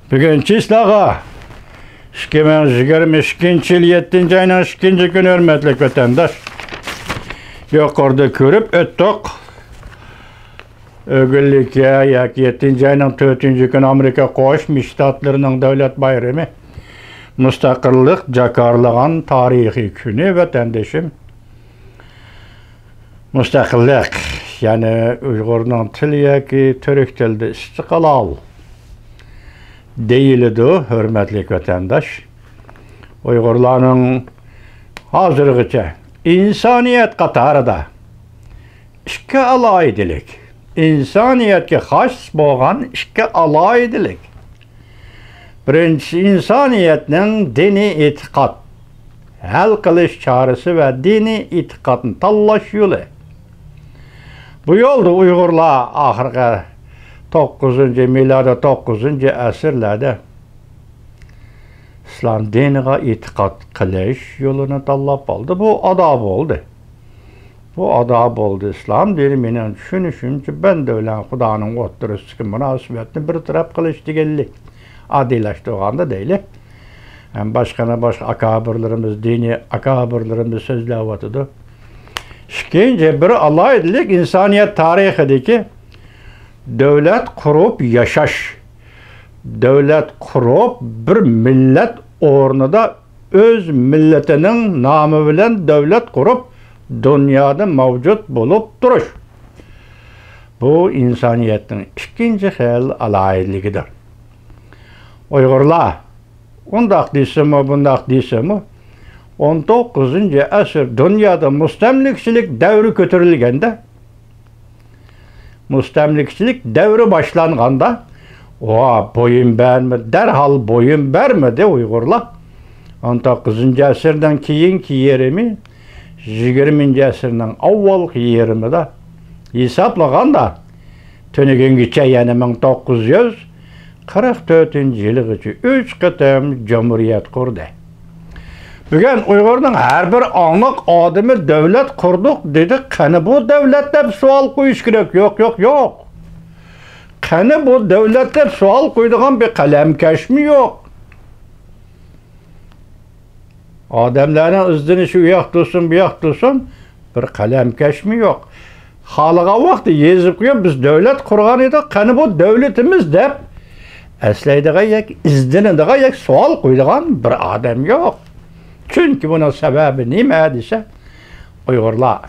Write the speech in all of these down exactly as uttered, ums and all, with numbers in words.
بۈگۈن چىسلاغا ئىككى مىڭ يىگىرمە ئىككىنچى يىل يەتتىنچى ئاينىڭ ئىككىنچى كۈنى، ھۆرمەتلىك ۋەتەنداش. يۇقىرىدا كۆرۈپ ئۆتتۇق. ئۆگۈنلۈككە ياكى يەتتىنچى ئاينىڭ تۆتىنچى كۈنى ئامېرىكا قوشما شتاتلىرىنىڭ دۆلەت بايرىمى، مۇستەقىللىق جاكارلىغان تارىخىي كۈنى، ۋەتەندىشىم. مۇستەقىللىق، يەنى ئۇيغۇرنىڭ تىلى ياكى تۈرك تىلىدا ئىستىقلال دېيىلىدۇ، ھۆرمەتلىك ۋەتەنداش. ئۇيغۇرلارنىڭ ھازىرغىچە ئىنسانىيەت قاتارىدا ئىككى ئالاھىدىلىك، ئىنسانىيەتكە خاس بولغان ئىككى ئالاھىدىلىك. بىرىنچىسى، ئىنسانىيەتنىڭ دىنىي ئېتىقاد ھەل قىلىش چارىسى ۋە دىنىي ئېتىقادنى تاللاش يولى. بۇ يولدا ئۇيغۇرلار ئاخىرقى توققۇزىنچى، مىلادىي توققۇزىنچى ئەسىرلەردە ئىسلام دىنىغا ئېتىقاد قىلىش يولىنى تاللاپ ئالدى. بۇ ئادا بولدى. بۇ ئادا بولدى. ئىسلام دىنى، مېنىڭ چۈشىنىشىمچە، بەندە بىلەن خۇدانىڭ ئوتتۇرىسىدىكى مۇناسىۋەتنى بىر تەرەپ قىلىش دېگەنلىك. ئاددىيلاشتۇرغاندا دەيلى. ھەم باشقا، باشقا ئاكابىرلىرىمىز، دىنىي ئاكابىرلىرىمىز سۆزلەۋاتىدۇ. ئىككىنچى بىر ئالاھىدىلىك، ئىنسانىيەت تارىخىدىكى دۆلەت قۇرۇپ ياشاش، دۆلەت قۇرۇپ بىر مىللەت ئورنىدا ئۆز مىللىتىنىڭ نامى بىلەن دۆلەت قۇرۇپ، دۇنيادا مەۋجۇت بولۇپ تۇرۇش. بۇ ئىنسانىيەتنىڭ ئىككىنچى خىل ئالاھىدىلىكىدۇر. ئۇيغۇرلار ئۇنداق دېسىمۇ، بۇنداق دېسىمۇ، ئون توققۇزىنچى ئەسىر دۇنيادا مۇستەملىكىچىلىك دەۋرى كۆتۈرۈلگەندە، مۇستەملىكىچىلىك دەۋرى باشلانغاندا، ۋا، بويۇن بەرمىدى، دەرھال بويۇن بەرمىدى ئۇيغۇرلار. ئون توققۇزىنچى ئەسىرنىڭ كېيىنكى يېرىمى، يىگىرمىنچى ئەسىرنىڭ ئاۋۋالقى يېرىمىدا ھېسابلىغاندا، تۈنۈگۈنگىچە، يەنى مىڭ توققۇز يۈز قىرىق تۆتىنچى يىلىغىچە ئۈچ قېتىم جۇمھۇرىيەت قۇردى. بۈگۈن ئۇيغۇرنىڭ ھەر بىر ئاڭلىق ئادىمى «دۆلەت قۇردۇق» دېدى. قېنى بۇ دۆلەت دەپ سوئال قويۇش كېرەك. يوق، يوق، يوق. قېنى بۇ دۆلەت دەپ سوئال قويىدىغان بىر قەلەمكەشمۇ يوق. ئادەملەرنىڭ ئىزدىنىشى ئۇ ياق تۇرسۇن، بۇ ياق تۇرسۇن، بىر قەلەمكەشمۇ يوق. خالىغان ۋاقتى يېزىپ قويۇپ، «بىز دۆلەت قۇرغان ئىدۇق، قېنى بۇ دۆلىتىمىز؟» دەپ ئەسلەيدىغان ياكى ئىزدىنىدىغان ياكى سوئال قويىدىغان بىر ئادەم يوق. چۈنكى بۇنىڭ سەۋەبى نېمە دېسە، ئۇيغۇرلار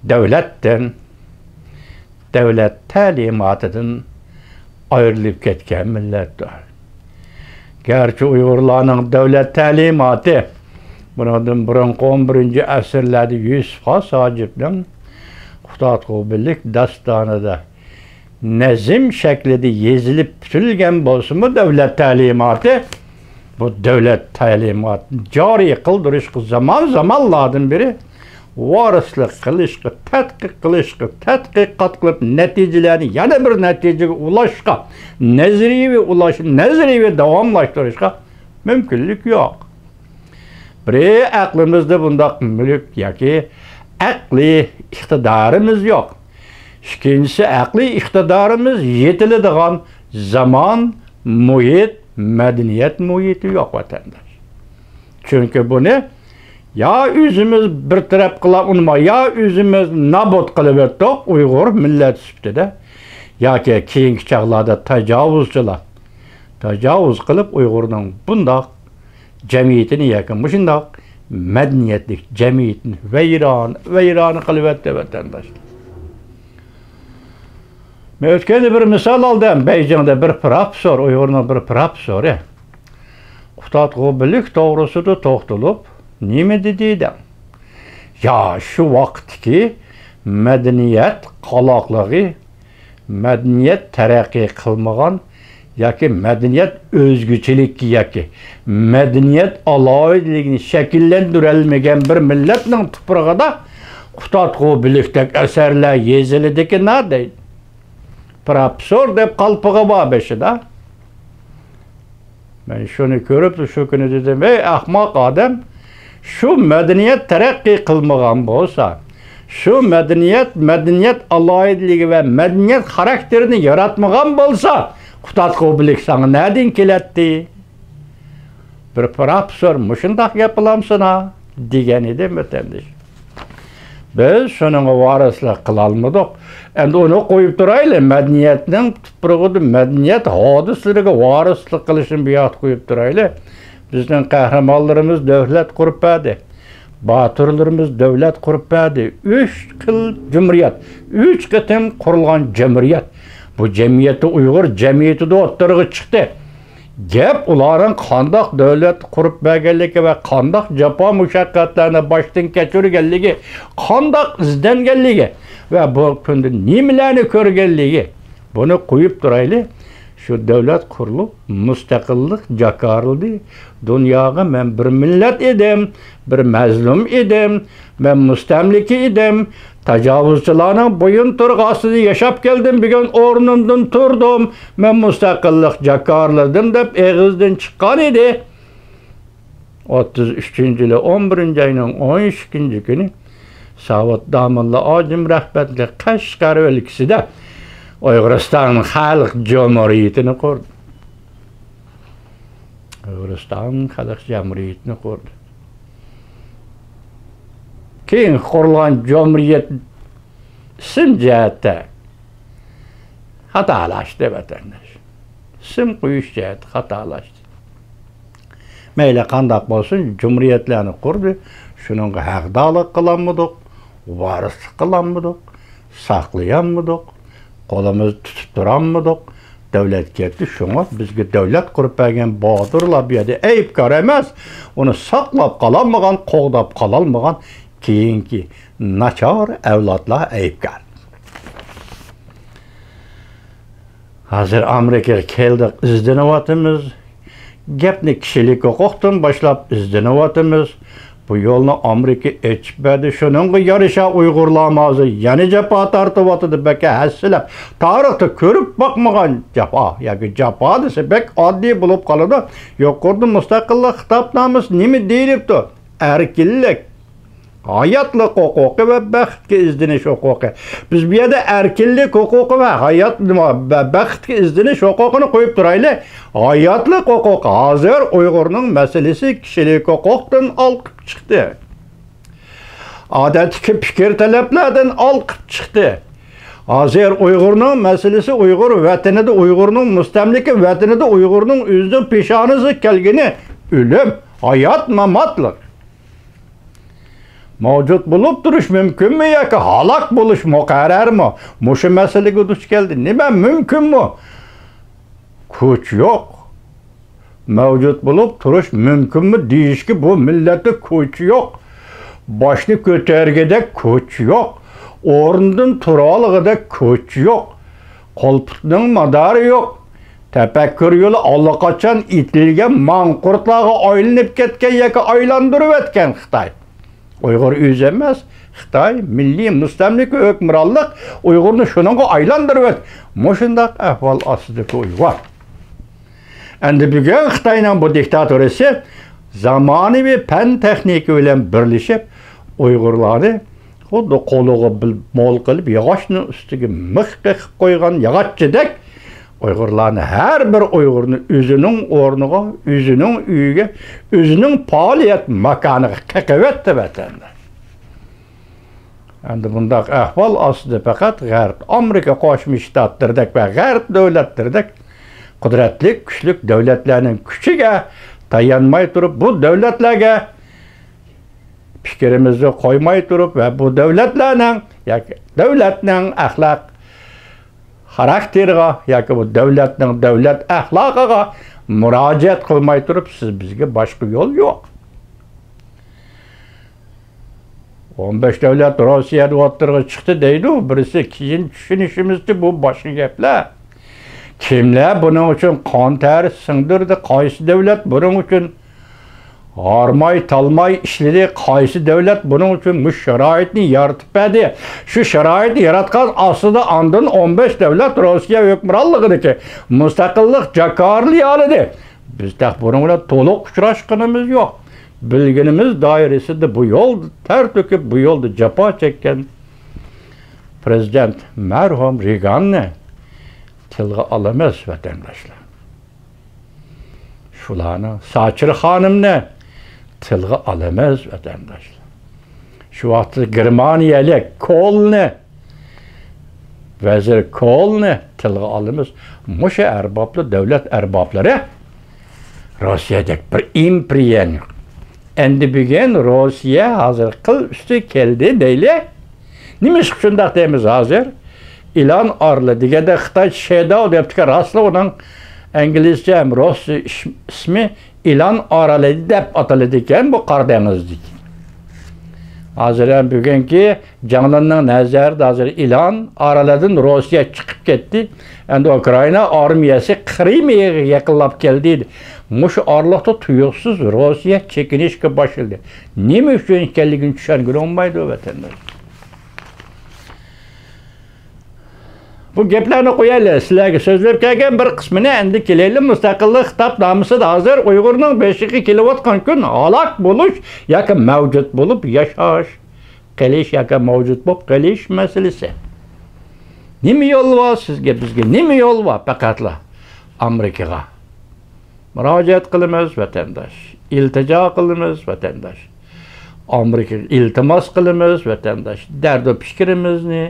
دۆلەتتىن، دۆلەت تەلىماتىدىن ئايرىلىپ كەتكەن مىللەتتۇر. گەرچە ئۇيغۇرلارنىڭ دۆلەت تەلىماتى بۇنىڭدىن بۇرۇنقى ئون بىرىنچى ئەسىرلەردە يۈسۈپ خاس ھاجىپنىڭ «قۇتادغۇ بىلىك» داستانىدا نەزم شەكلىدە يېزىلىپ پۈتۈلگەن بولسىمۇ، دۆلەت تەلىماتى، بۇ دۆلەت تەلىماتىنى جارى قىلدۇرۇشقا، زامان-زامانلاردىن بېرى ۋارىسلىق قىلىشقا، تەتقىق قىلىشقا، تەتقىقات قىلىپ، نەتىجىلەرنى يەنە بىر نەتىجىگە ئۇلاشقا، نەزەرىيىۋى ئۇلاش، نەزەرىيىۋى داۋاملاشتۇرۇشقا مۇمكىنلىك يوق. بىرى، ئەقلىمىزدە بۇنداق مۈلۈك ياكى ئەقلىي ئىقتىدارىمىز يوق. ئىككىنچىسى، ئەقلىي ئىقتىدارىمىز يېتىلىدىغان زامان، مۇھىت، مەدەنىيەت مۇھىتى يوق، ۋەتەنداش. چۈنكى بۇنى يا ئۆزىمىز بىر تەرەپ قىلىپ ئۇنىماي، يا ئۆزىمىز نابۇت قىلىۋەتتۇق ئۇيغۇر مىللەت سۈپىتىدە، ياكى كېيىنكى چاغلاردا تاجاۋۇزچىلار تاجاۋۇز قىلىپ ئۇيغۇرنىڭ بۇنداق جەمئىيىتىنى ياكى مۇشۇنداق مەدەنىيەتلىك جەمئىيىتىنى ۋەيران، ۋەيران قىلىۋەتتى، ۋەتەنداشلار. مەن ئۆتكەندە بىر مىسال ئالدىم. بېيجىڭدا بىر پروفېسسور، ئۇيغۇرنىڭ بىر پروفېسسورى قۇتادغۇ بىلىك توغرىسىدا توختىلىپ نېمە دېدى دەڭ؟ يا، شۇ ۋاقىتتىكى مەدەنىيەت قالاقلىقى، مەدەنىيەت تەرەققىي قىلمىغان ياكى مەدەنىيەت ئۆزگىچىلىكى ياكى مەدەنىيەت ئالاھىدىلىكىنى شەكىللەندۈرەلمىگەن بىر مىللەتنىڭ تۇپرىقىدا قۇتادغۇ بىلىكتەك ئەسەرلەر يېزىلىدىكىنا دەيدۇ. پروفېسسور دەپ قالپىقى بار بېشىدا. مەن شۇنى كۆرۈپ، شۇ كۈنى دېدىم، «ئەي ئەخمەق ئادەم، شۇ مەدەنىيەت تەرەققىي قىلمىغان بولسا، شۇ مەدەنىيەت، مەدەنىيەت ئالاھىدىلىكى ۋە مەدەنىيەت خاراكتېرىنى ياراتمىغان بولسا، قۇتادغۇ بىلىك ساڭا نەدىن كېلەتتى؟ بىر پروفېسسور مۇشۇنداق گەپ قىلامسىنا؟ دېگەن ئىدى ۋەتەندىشىم. بىز شۇنىڭغا ۋارىسلىق قىلالمىدۇق. ئەمدى ئۇنى قويۇپ تۇرايلى، مەدەنىيەتنىڭ تۇپرىقىدا مەدەنىيەت ھادىسىلىرىگە ۋارىسلىق قىلىشنى بۇ ياقتا قويۇپ تۇرايلى. بىزنىڭ قەھرىمانلىرىمىز دۆلەت قۇرۇپ بەردى. باتۇرلىرىمىز دۆلەت قۇرۇپ بەردى. ئۈچ خىل جۇمھۇرىيەت، ئۈچ قېتىم قۇرۇلغان جەمھۇرىيەت. بۇ جەمئىيەتتە ئۇيغۇر جەمئىيىتىدە ئوتتۇرىغا چىقتى. گەپ ئۇلارنىڭ قانداق دۆلەت قۇرۇپ بەرگەنلىكى ۋە قانداق جاپا مۇشەققەتلەرنى باشتىن كەچۈرگەنلىكى، قانداق ئىزدەنگەنلىكى ۋە بۇ كۈندە نېمىلەرنى كۆرگەنلىكى. بۇنى قويۇپ تۇرايلى. شۇ دۆلەت قۇرۇلۇپ، مۇستەقىللىق جاكارلىدى. دۇنياغا مەن بىر مىللەت ئىدىم، بىر مەزلۇم ئىدىم، مەن مۇستەملىكە ئىدىم، تاجاۋۇزچىلارنىڭ بويۇنتۇرۇقى ئاستىدا ياشاپ كەلدىم، بۈگۈن ئورنۇمدىن تۇردۇم، مەن مۇستەقىللىق جاكارلىدىم دەپ ئېغىزدىن چىققان ئىدى. ئوتتۇز ئۈچىنچى يىلى ئون بىرىنچى ئاينىڭ ئون ئىككىنچى كۈنى ساۋۇت داموللا ئاجىم رەھبەرلىك قەشقەر ئۆلكىسىدە ئۇيغۇرىستان خەلق جۇمھۇرىيىتىنى قۇردى. ئۇيغۇرىستان خەلق جۇمھۇرىيىتىنى قۇردى. كېيىن قۇرۇلغان جۇمھۇرىيەت ئىسىم جەھەتتە خاتالاشتى، ۋەتەنداش. ئىسىم قويۇش جەھەتتە خاتالاشتى. مەيلى قانداق بولسۇن، جۇمھۇرىيەتلەرنى قۇردى. شۇنىڭغا ھەقدارلىق قىلالمىدۇق، ۋارىسلىق قىلالمىدۇق، ساقلىيالمىدۇق، قولىمىزدا تۇتۇپ تۇرالمىدۇق. دۆلەت كەتتى، شۇڭا بىزگە دۆلەت قۇرۇپ بەرگەن باتۇرلار بۇ يەردە ئەيىبكار ئەمەس، ئۇنى ساقلاپ قالالمىغان، قوغداپ قالالمىغان كېيىنكى ناچار ئەۋلادلار ئەيىبكار. ھازىر ئامېرىكىغا كەلدۇق، ئىزدىنىۋاتىمىز. گەپنى كىشىلىك ھوقۇقتىن باشلاپ ئىزدىنىۋاتىمىز. بۇ يولنى ئامېرىكا ئېچىپ بەردى. شۇنىڭغا يارىشا ئۇيغۇرلارمۇ ھازىر يەنە جاپا تارتىۋاتىدۇ. بەكە ھەسسىلەپ، تارىختا كۆرۈپ باقمىغان جاپا ياكى جاپا دېسە بەك ئاددىي بولۇپ قالىدۇ. يۇقىرىدا مۇستەقىللىق خىتابنامىسى نېمە دېيىلىپتۇ؟ ئەركىنلىك، ھاياتلىق ھوقۇقى ۋە بەختكە ئىزدىنىش ھوقۇقى. بىز بۇ يەردە ئەركىنلىك ھوقۇقى ۋە ھايات، نېمە، بە-، بەختكە ئىزدىنىش ھوقۇقىنى قويۇپ تۇرايلى. ھاياتلىق ھوقۇقى. ھازىر ئۇيغۇرنىڭ مەسىلىسى كىشىلىك ھوقۇقتىن ئالقىپ چىقتى. ئادەتتىكى پىكىر تەلەپلەردىن ئالقىپ چىقتى. ھازىر ئۇيغۇرنىڭ مەسىلىسى ئۇيغۇر ۋەتىنىدە، ئۇيغۇرنىڭ مۇستەملىكە ۋەتىنىدە، ئۇيغۇرنىڭ ئۆزىنىڭ پېشانىسىغا كەلگىنى ئۆلۈم، ھايات، ماماتلىق. مەۋجۇت بولۇپ تۇرۇش مۇمكىنمۇ ياكى ھالاك بولۇش مۇقەررەرمۇ؟ مۇشۇ مەسىلىگە دۇچ كەلدى. نېمە مۇمكىنمۇ؟ كۈچ يوق. مەۋجۇت بولۇپ تۇرۇش مۇمكىنمۇ دېيىشكە بۇ مىللەتتە كۈچ يوق. باشنى كۆتەرگۈدەك كۈچ يوق. ئورنىدىن تۇرالىغۇدەك كۈچ يوق. قول-پۇتنىڭ مادارى يوق. تەپەككۇر يولى ئاللىقاچان ئېتىلگەن ماڭقۇرتلارغا ئايلىنىپ كەتكەن ياكى ئايلاندۇرۇۋەتكەن خىتاي. ئۇيغۇر ئۆزى ئەمەس، خىتاي مىللىي مۇستەملىكە ھۆكۈمرانلىق ئۇيغۇرنى شۇنىڭغا ئايلاندۇرۇۋەت-، مۇشۇنداق ئەھۋال ئاستىدىكى ئۇيغۇر. ئەمدى بۈگۈن خىتاينىڭ بۇ دىكتاتورىسى زامانىۋى پەن تېخنىكا بىلەن بىرلىشىپ، ئۇيغۇرلارنى خۇددى قولىغا بىر مول قىلىپ، ياغاچنىڭ ئۈستىگە مىخ قېقىپ قويغان ياغاچچىدەك، ئۇيغۇرلارنى، ھەر بىر ئۇيغۇرنى ئۆزىنىڭ ئورنىغا، ئۆزىنىڭ ئۆيىگە، ئۆزىنىڭ پائالىيەت ماكانىغا قېقىۋەتتى ۋەتەندە. ئەمدى بۇنداق ئەھۋال ئاستىدا پەقەت غەرب، ئامېرىكا قوشما شتاتلىرىدەك ۋە غەرب دۆلەتلىرىدەك قۇدرەتلىك، كۈچلۈك دۆلەتلەرنىڭ كۈچىگە تايانماي تۇرۇپ، بۇ دۆلەتلەرگە پىكرىمىزنى قويماي تۇرۇپ ۋە بۇ دۆلەتلەرنىڭ ياكى دۆلەتنىڭ ئەخلاق خاراكتېرىغا ياكى بۇ دۆلەتنىڭ دۆلەت ئەخلاقىغا مۇراجىئەت قىلماي تۇرۇپ، سىز بىزگە باشقا يول يوق. ئون بەش دۆلەت روسىيەدە ئوتتۇرىغا چىقتى دەيدۇ بىرسى، كېيىن چۈشىنىشىمىزچە بۇ باشقا گەپلەر. كىملەر بۇنىڭ ئۈچۈن قان تەر سىڭدۈردى؟ قايسى دۆلەت بۇنىڭ ئۈچۈن ھارماي، تالماي ئىشلىدى؟ قايسى دۆلەت بۇنىڭ ئۈچۈن مۇشۇ شارائىتنى يارىتىپ بەردى؟ شۇ شارائىتنى ياراتقان ئاستىدا ئاندىن ئون بەش دۆلەت روسىيە ھۆكۈمرانلىقىدىكى مۇستەقىللىق جاكارلىيالىدى. بىز تېخى بۇنىڭ بىلەن تولۇق ئۇچراشقىنىمىز يوق. بىلگىنىمىز دائىرىسىدە بۇ يولدا تەر تۆكۈپ، بۇ يولدا جاپا چەككەن پرېزىدېنت مەرھۇم رېگاننى تىلغا ئالىمىز، ۋەتەنداشلار. شۇلارنى، ساچىر خانىمنى تىلغا ئالىمىز، ۋەتەنداشلار. شۇ ۋاقىتتا گېرمانىيەلىك كولنى، ۋەزىر كولنى تىلغا ئالىمىز. مۇشۇ ئەربابلار، دۆلەت ئەربابلىرى روسىيەدەك بىر ئىمپېرىيەنى، ئەمدى بۈگۈن روسىيە ھازىر قىل ئۈستى كەلدى دەيلى. نېمە ئۈچۈن شۇنداق دەيمىز ھازىر؟ ئىلان ئارىلى دېگەندە خىتاي شېداۋ دەپتىكەن، راستلا ئۇنىڭ ئىنگلىزچە ھەم رۇسچە ئىش-، ئىسمى ئىلان ئارىلى دەپ ئاتىلىدىكەن بۇ قارا دېڭىزدىكى. ھازىر ھەم بۈگۈنكى جاڭلىنىڭ نەزەرىدە ھازىر ئىلان ئارىلىدىن روسىيە چىقىپ كەتتى. ئەمدى ئۇكرائىنا ئارمىيەسى قىرىمغا يېقىنلاپ كەلدى. مۇشۇ ئارىلىقتا تۇيۇقسىز روسىيە چېكىنىشكە باشلىدى. نېمە ئۈچۈن ئىكەنلىكىنى چۈشەنگىلى بولمايدۇ، ۋەتەنداش. بۇ گەپلەرنى قويايلى. سىلەرگە سۆزلەپ كەلگەن بىر قىسمىنى ئەمدى كېلەيلى. مۇستەقىللىق خىتابنامىسىدا ھازىر ئۇيغۇرنىڭ بېشىغا كېلىۋاتقان كۈن ھالاك بولۇش ياكى مەۋجۇت بولۇپ ياشاش، قېلىش ياكى مەۋجۇت بولۇپ قېلىش مەسىلىسى. نېمە يول بار سىزگە، بىزگە نېمە يول بار؟ پەقەتلا ئامېرىكىغا مۇراجىئەت قىلىمىز، ۋەتەنداش. ئىلتىجا قىلىمىز، ۋەتەنداش. ئامېرىكىغا ئىلتىماس قىلىمىز، ۋەتەنداش. دەردۇ پىكرىمىزنى،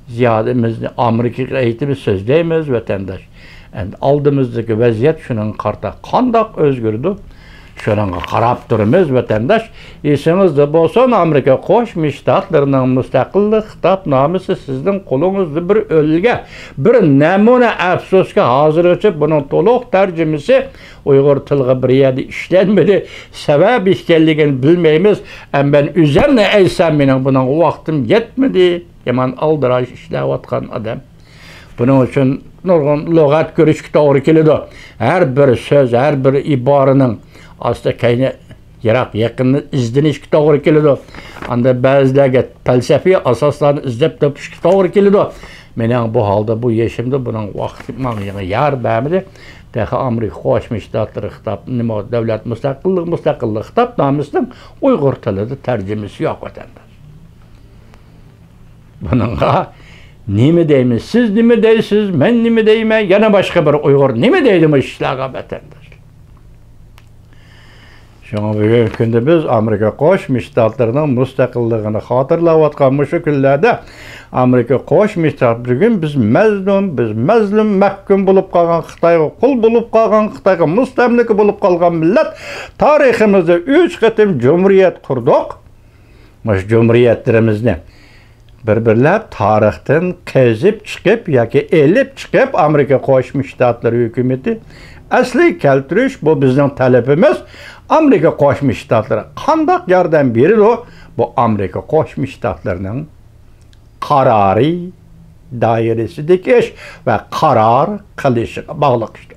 زىيادىمىزنى ئامېرىكىغا ئېيتىمىز، سۆزلەيمىز، ۋەتەنداش. ئەمدى ئالدىمىزدىكى ۋەزىيەت شۇنىڭغا قارىتا قانداق ئۆزگىرىدۇ؟ شۇنىڭغا قاراپ تۇرىمىز، ۋەتەنداش. ئېسىڭىزدە بولسۇن، ئامېرىكا قوشما شتاتلىرىنىڭ مۇستەقىللىق خىتابنامىسى سىزنىڭ قولىڭىزدا بىر ئۈلگە، بىر نەمۇنە. ئەپسۇسكى، ھازىرغىچە بۇنىڭ تولۇق تەرجىمىسى ئۇيغۇر تىلىغا بىر يەردە ئىشلەنمىدى. سەۋەبى ئىكەنلىكىنى بىلمەيمىز. ئەمما مەن ئۆزۈمنى ئېيتسام، مېنىڭ بۇنىڭغا ۋاقتىم يەتمىدى. يامان ئالدىراش ئىشلەۋاتقان ئادەم. بۇنىڭ ئۈچۈن نۇرغۇن لۇغەت كۆرۈشكە توغرا كېلىدۇ. ھەر بىر سۆز، ھەر بىر ئىبارىنىڭ ئاستا كەينى، يىراق يېقىننى ئىزدىنىشكە توغرا كېلىدۇ. ئاندا بەزىلەرگە پەلسەپىي ئاساسلارنى ئىزدەپ تېپىشكە توغرا كېلىدۇ. مېنىڭ بۇ ھالدا، بۇ يېشىمدا بۇنىڭ ۋاقتى ماڭا يار بەرمىدى. تېخى ئامېرىكا قوشما شتاتلىرى خىتاب، نېمە، دۆلەت مۇستەقىللىق، مۇستەقىللىق خىتابنامىسىنىڭ ئۇيغۇر تىلىدا تەرجىمىسى يوق، ۋەتەنداش. بۇنىڭغا نېمە دەيمىز؟ سىز نېمە دەيسىز؟ مەن نېمە دەيمەن؟ يەنە باشقا بىر ئۇيغۇر نېمە دەيدۇ مۇشۇ ئىشلارغا، ۋەتەنداشلار؟ شۇڭا بۈگۈنكى كۈندە بىز ئامېرىكا قوشما شتاتلىرىنىڭ مۇستەقىللىقىنى خاتىرىلەۋاتقان مۇشۇ كۈنلەردە ئامېرىكا قوشما شتات بۈگۈن بىز مەزلۇم، بىز مەزلۇم، مەھكۇم بولۇپ قالغان خىتايغا قۇل بولۇپ قالغان، خىتايغا مۇستەملىكە بولۇپ قالغان مىللەت، تارىخىمىزدا ئۈچ قېتىم جۇمھۇرىيەت قۇردۇق. مۇشۇ جۇمھۇرىيەتلىرىمىزنى بىر-بىرلەپ تارىختىن قېزىپ چىقىپ ياكى ئېلىپ چىقىپ، ئامېرىكا قوشما شتاتلىرى ھۆكۈمىتى ئەسلىگە كەلتۈرۈش، بۇ بىزنىڭ تەلىپىمىز. ئامېرىكا قوشما شتاتلىرى قانداق ياردەم بېرىدۇ؟ بۇ ئامېرىكا قوشما شتاتلىرىنىڭ قارارى دائىرىسىدىكى ئىش ۋە قارار قىلىشىغا باغلىق ئىشتۇر.